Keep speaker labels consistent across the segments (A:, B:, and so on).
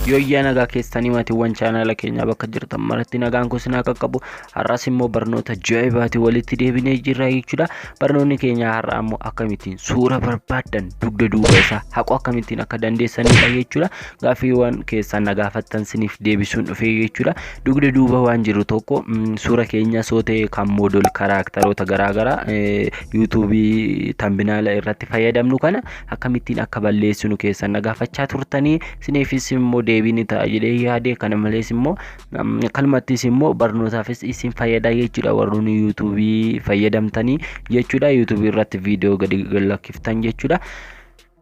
A: Yooyyaa nagaa keessanii maatiiwwan chaanaala keenyaa bakka jirtan maratti nagaan koo isin haa qaqqabu. Har'as immoo barnoota ajaa'ibaatiin walitti deebinee jirra jechuudha. Barnoonni keenya har'aa immoo akkamittiin suura barbaaddan dugda duuba isaa haquu akkamittiin akka dandeessanidha jechuudha. Gaaffiiwwan keessan na gaafattan siniif deebisuun dhufee jechuudha. Dugda duuba waan jiru tokko suura keenya soo ta'e kan moodol karaaktaroota garaagaraa yuutuubii tambinaala irratti fayyadamnu kana akkamittiin akka balleessinu keessan na gaafachaa turtanii siniifis immoo deebii ni ta'a jedhee yaade. Kana malees immoo kanumattis immoo barnootaafis isin fayyada jechuudha. Warroonni yuutuubii fayyadamtanii jechuudha, yuutuubii irratti viidiyoo gadi lakkiftan jechuudha.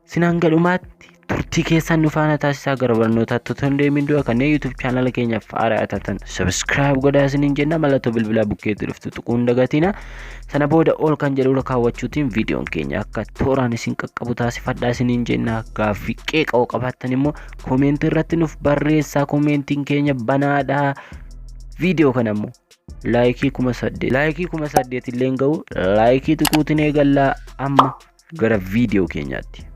A: Sinaan gadhumaatti turtii keessan nu faana taasisaa. Gara barnootaatti otoo hin deemin dura kanneen yuutuub chaanala keenyaaf haaraa taatan subscribe godhaa isiniin jenna. Mallattoo bilbilaa bukkeetti dhuftu tuquu hin dagatina. Sana booda ol kan jedhudha kaawwachuutiin viidiyoon keenya akka tooraan isin qaqqabu taasifadhaa isiniin jenna. Gaaffii qeeqa qabaattan immoo koomentii irratti nuuf barreessaa, koomentiin keenya banaadha. Viidiyoo kana immoo laayikii 8000, laayikii 8000 illee hin ga'u, laayikii tuquutiin eegallaa. Amma gara viidiyoo keenyaatti.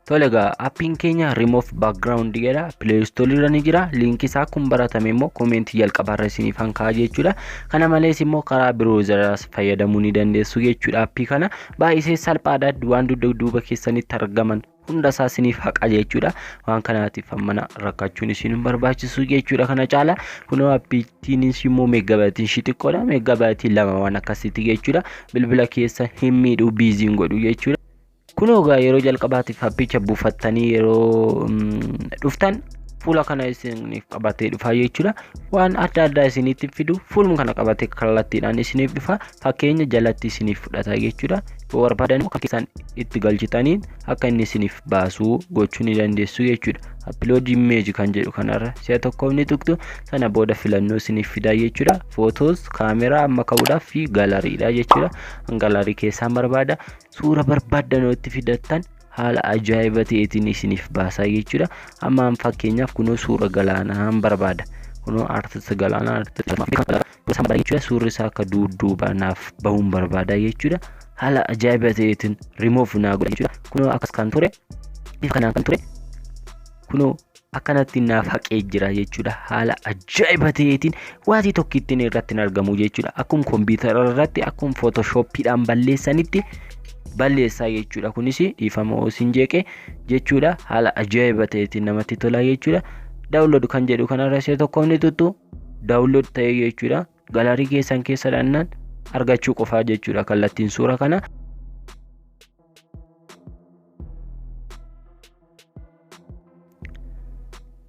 A: Tole egaa, appiin keenya Remove Background jedha. Play Store irra ni jira. Liinkii isaa kun baratame immoo koomentii jalqabaarra isiniif hanka'a jechuudha. Kana malees immoo karaa browseraas fayyadamuu ni dandeessu jechuudha. Appii kana baay'isee salphaadha. Waan dugda duuba keessanitti argaman hunda isaa isiniif haqa jechuudha. Waan kanaatiif ammana rakkachuun isin hin barbaachisu jechuudha. Kana caala kunoo appiittiinis immoo meeggabaatiin ishii xiqqoodha. Meeggabaatii 2 waan akkasitti jechuudha. Bilbila keessa hin miidhuu, biiziin godhu jechuudha. Kunoo egaa yeroo jalqabaatiif appicha buufattanii yeroo dhuftan fuula kana isiniif qabatee dhufa jechuudha. Waan adda addaa isinitti fidu, fuuluma kana qabatee kallattiidhaan isiniif dhufa. Fakkeenya jalatti isiniif fudhata jechuudha. Yoo barbaadan immoo keessan itti galchitaniin akka inni isiniif baasuu gochuu ni dandeessu jechuudha. Upload image kan jedhu kanarra si'a tokkoof ni tuqxu. Sana booda filannoo isiniif fida jechuudha. Photos, kaameraa amma ka'uudhaaf fi galariidha jechuudha. Galarii keessaan barbaada. Suura barbaaddan itti fidattan haala ajaa'iba ta'eetiin isiniif baasaa jechuudha. Amma fakkeenyaaf kunoo suura galaanaa barbaada. Kunoo artist galaanaa artist jechuudha. Suurri isaa akka dudduuba naaf bahuun barbaada jechuudha. Haala ajaa'iba ta'eetiin remove naa godha jechuudha. Kunoo akkas kan ture, bifa kanaan kan ture, kunoo akkanatti naaf haqee jira jechuudha. Haala ajaa'iba ta'eetiin waatii tokkittiin irratti hin argamu jechuudha. Akkuma kompiitara irratti akkuma footoshooppiidhaan balleessanitti balleessaa jechuudha. Kunis dhiifama isin jeeqe jechuudha. Haala ajaa'iba ta'eetiin namatti tola jechuudha. Download kan jedhu kanarra ishee tokko ni tuttu, download ta'e jechuudha. Galarii keessan keessa dhannaan argachuu qofaa jechuudha kallattiin suura kana.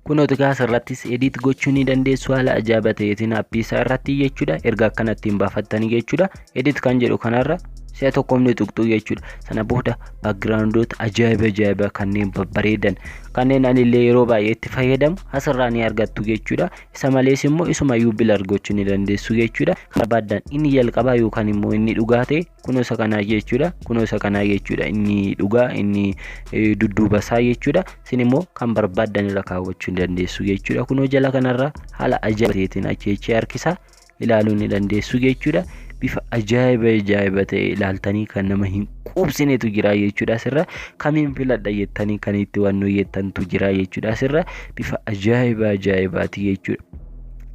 A: Kunooti asirrattis edit gochuu ni dandeessu haala ajaa'iba ta'eetiin appii isaa irratti jechuudha. Erga akkanatti hin baafattanii jechuudha. Edit kan jedhu kanarra si'a tokkoof ni tuqxu jechuudha. Sana booda backgroundoota ajaa'iba ajaa'iba kanneen babbareedan, kanneen anillee yeroo baay'ee itti fayyadamu asirraa ni argattu jechuudha. Isa malees immoo isumayyuu blur gochuu ni dandeessu jechuudha. Kan barbaaddan inni jalqabaa yookaan immoo inni dhugaa ta'e kunoo isa kanaa jechuudha. Kunoo isa kanaa jechuudha. Inni dhugaa inni dudduuba isaa jechuudha. Isin immoo kan barbaaddan irra kaawwachuu ni dandeessu jechuudha. Kunoo jala kanarra haala ajaa'iba ta'eetiin achi achi harkisa ilaaluu ni dandeessu jechuudha. Bifa ajaa'iba ajaa'iba ta'e ilaaltanii kan nama hin quubsinetu jira jechuudha. Asirra kamiin filadha jettanii kan itti wannoo jettantu jira jechuudha. Asirra bifa ajaa'iba ajaa'ibaati jechuudha.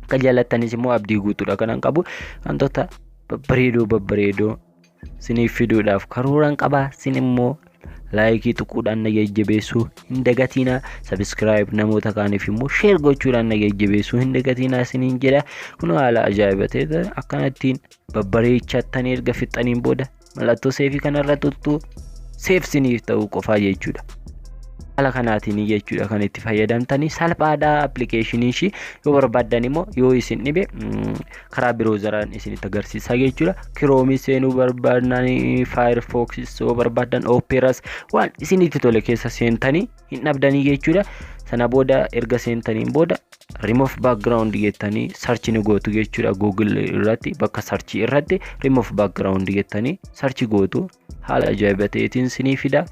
A: Akka jaalattanis immoo abdii guutuudha kanan qabu. Wantoota babbareedoo babbareedoo isiniif fiduudhaaf karooran qaba. Isin immoo laayikii tuquudhaan na jajjabeessuu hin dagatinaa. Subscribe namoota kaaniif immoo share gochuudhaan na jajjabeessuu hin dagatinaa isiniin jedha. Kun haala ajaa'iba ta'e akkanattiin babbareechattanii erga fixxaniin booda mallattoo save kanarra tuttuu save isiniif ta'uu qofaa jechuudha. Haala kanaatiin jechuudha kan itti fayyadamtanii, salphaadha appilikeeshinii ishii. Yoo barbaaddan immoo, yoo isin dhibe, karaa browseraan isinitti agarsiisa jechuudha. Kiroomii seenuu barbaaddan, Firefoxis yoo barbaaddan, Operas, waan isinitti tole keessa seentanii hin dhabdanii jechuudha. Sana booda erga seentaniin booda remove background jettanii search ni gootu jechuudha. Google irratti bakka search irratti remove background jettanii search gootu, haala ajaa'iba ta'eetiin isinii fida.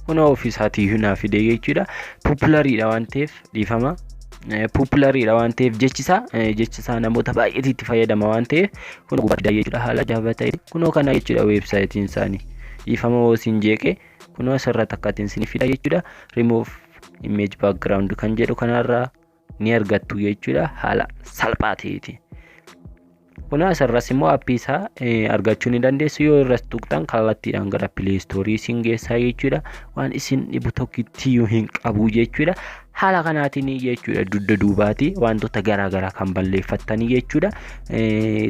A: Kunoo ofiisaatii naa fide jechuudha. Populariidha waan ta'eef dhiifama. Populariidha waan ta'eef jechisaa namoota baay'eetu itti fayyadama waan ta'eef kun gubbaadha jechuudha. Haala ajaa'iba ta'e kunoo kana jechuudha weebsaayitiin isaanii. Dhiifama hoo isin jeeqe. Kunoo asirratti akkaatiin isin fida jechuudha. Remove image background kan jedhu kanarraa ni argattu jechuudha, haala salphaa ta'eeti. Kunoo asirras immoo aappii isaa argachuu ni dandeessu. Yoo irratti tuqxan kallattiidhaan gara Play Store isin geessaa jechuudha. Waan isin dhibu tokkittiyyuu hin qabu jechuudha. Haala kanaatiin jechuudha, dugda duubaati wantoota garaagaraa kan balleeffattanii jechuudha.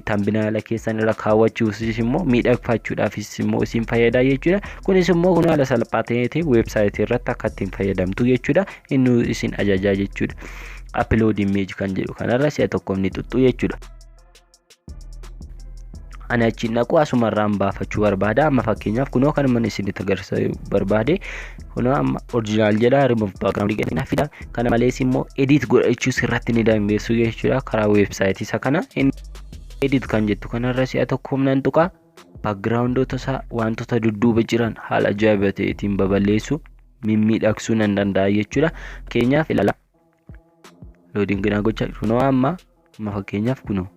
A: Thumbnail keessan irra kaawwachuufis immoo miidhagfachuudhaafis immoo isin fayyada jechuudha. Kunis immoo kun haala salphaa ta'eetiin weebsaayitii irratti akka ittiin fayyadamtu jechuudha. Inni isin ajajaa jechuudha. Upload image kan jedhu kanarra si'a tokkoof ni xuxxu jechuudha. Ani achiin dhaqu, asumarraan baafachuu barbaada. Amma fakkeenyaaf kunoo kanuma isinitti agarsiisuu barbaade. Kunoo amma original jedha, remove background jedha fida. Kana malees immoo edit godhachuus irratti ni dandeessu jechuudha karaa weebsaayitii isa kana. Edit kan jettu kanarra si'a tokko humnaan tuqa. Backgroundoota isaa, wantoota dudduuba jiran haala ajaa'iba ta'eetiin baballeessu, mimmiidhagsuu nan danda'a jechuudha. Fakkeenyaaf ilaala. Loading naa gocha. Kunoo amma fakkeenyaaf kunoo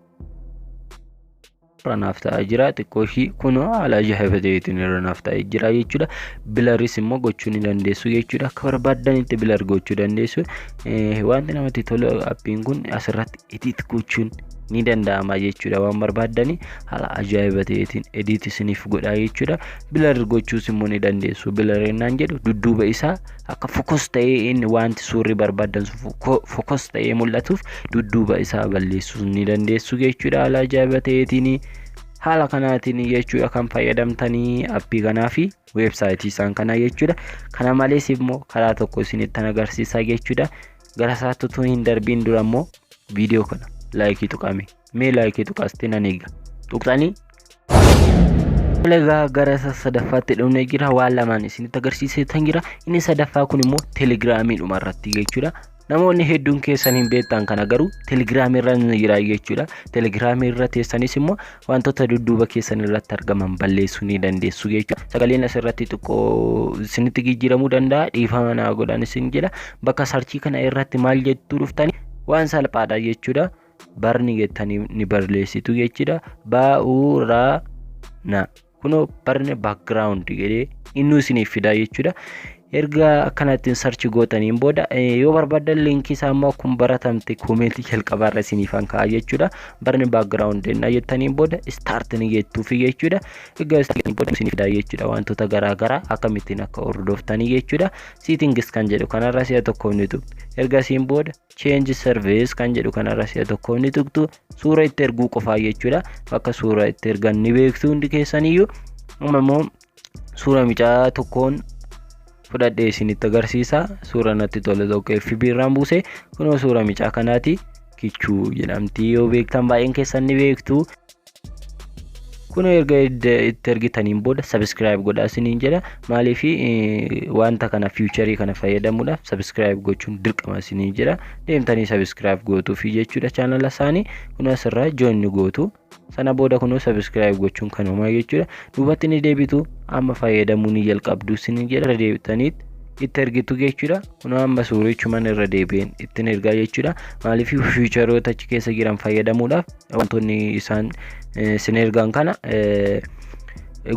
A: irra naaf ta'aa jira xiqqoo ishii. Kunoo haala ajaa'iba ta'eetiin irra naaf ta'ee jira jechuudha. Bluris immoo gochuu ni dandeessu jechuudha. Akka barbaaddanitti blur gochuu dandeessu. Wanti namatti tolu appiin kun asirratti edit gochuun ni danda'ama jechuudha. Waan barbaaddanii haala ajaa'iba ta'eetiin edit isiniif godha jechuudha. Blur gochuus immoo ni dandeessu. Blur yennaan jedhu dudduuba isaa akka focus ta'ee, inni wanti suurri barbaaddan sun focus ta'ee mul'atuuf dudduuba isaa balleessuu ni dandeessu jechuudha, haala ajaa'iba ta'eetiin. Haala kanaatiin jechuudha kan fayyadamtanii appii kanaa fi weebsaayitii isaan kanaa jechuudha. Kana malees immoo karaa tokko isinitti agarsiisaa jechuudha. Gara isaatti utuu hin darbiin dura immoo viidiyoo kana like tuqame, mee like tuqaasti nan eega tuqxanii. Egaa gara isa sadaffaatti dhufnee jira. Waan lamaan isinitti agarsiisetan jira. Inni sadaffaa kun immoo telegiraamiidhuma irratti jechuudha. Namoonni hedduun keessan hin beektan kana, garuu telegiraamii irra ni jira jechuudha. Telegiraamii irra teessanis immoo wantoota dudduuba keessan irratti argaman balleessuu ni dandeessu jechuudha. Sagaleen asirratti xiqqoo isinitti jijjiiramuu danda'a, dhiifama naa godhan isin jedha. Bakka search kana irratti maal jettuu dhuftanii? Waan salphaadha jechuudha. Burn jettanii ni barreessitu jechuudha. Baa'uuraa na kunoo burn background jedhee inni isiniif fida jechuudha. Erga akkanattiin search gootaniin booda, yoo barbaadan liinkii isaa immoo akkuma baratamte koomentii jalqabaarra isiniifan ka'a jechuudha. Burn background ennaa jettaniin booda start ni jettuufi jechuudha. Egaa booda isiniif fida jechuudha, wantoota garaa garaa akkamittiin akka hordoftanii jechuudha. Settings kan jedhu kanarra si'a tokkoof ni tuqxu. Ergasiin booda change service kan jedhu kanarra si'a tokkoof ni tuqxu. Suura itti erguu qofaa jechuudha. Bakka suura itti ergan ni beektu hundi keessaniyyuu. Amma immoo suura micaa tokkoon fudhadhee isinitti agarsiisa. Suura natti tole tokko FB irraan buuse. Kunoo suura micaa kanaati. Kichuu jedhamti, yoo beektan baay'een keessan ni beektu. Kunoo erga itti ergitaniin booda subscribe godhaa isiniin jedha. Maaliif? Wanta kana, feature kana fayyadamuudhaaf subscribe gochuun dirqama isiniin jedha. Deemtanii subscribe gootuufi jechuudha chaanala isaanii. Kunoo asirraa join gootu. Sana booda kunoo subscribe gochuun kanumaa jechuudha. Duubatti ni deebitu, amma fayyadamuu ni jalqabdu isiniin jedha. Irra deebitanii itti ergitu jechuudha. Kunoo amma suurichuman irra deebi'een ittiin ergaa jechuudha. Maaliif? Featureoota achi keessa jiran fayyadamuudhaaf wantoonni isaan isin ergan kana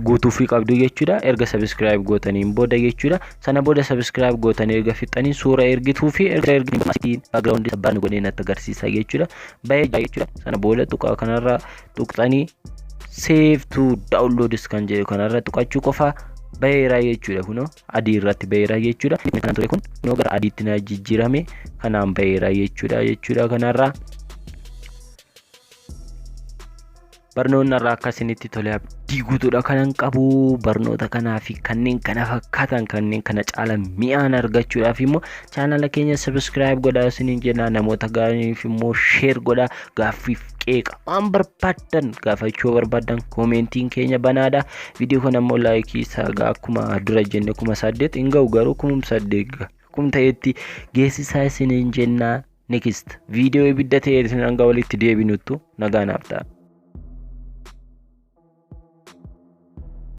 A: guutuufii qabdu jechuudha. Erga subscribe gootaniin booda jechuudha. Sana booda subscribe gootanii erga fixxanii suura ergituu fi erga ergituu background burn godhee natti agarsiisa jechuudha. Baay'ee jechuudha. Sana booda tuqaa kanarra tuqxanii save to downloads kan jedhu kanarra tuqachuu qofa, baheera jechuudha. Kunoo adii irratti baheera jechuudha. Kan ture kun kunoo gara adiitti na jijjiirame, kanaan baheera jechuudha kanarraa. Barnoonni irraa akka isinitti tole abdii guutuudha kanan qabu. Barnoota kanaa fi kanneen kana fakkaatan, kanneen kana caalan mi'aan argachuudhaaf immoo chaanala keenya subscribe godhaa isiniin jenna. Namoota gaariif immoo share godhaa. Gaaffiif qeeqa waan barbaaddan gaafachuu barbaaddan koomentiin keenya banaadha. Viidiyoo kana immoo like isaa akkuma dura jenne 8,000 hin ga'u, garuu 8,000 kum ta'etti geessisaa isiniin jenna. Next viidiyoo ibidda ta'e hanga walitti deebinuttu nagaa naaf ta'a.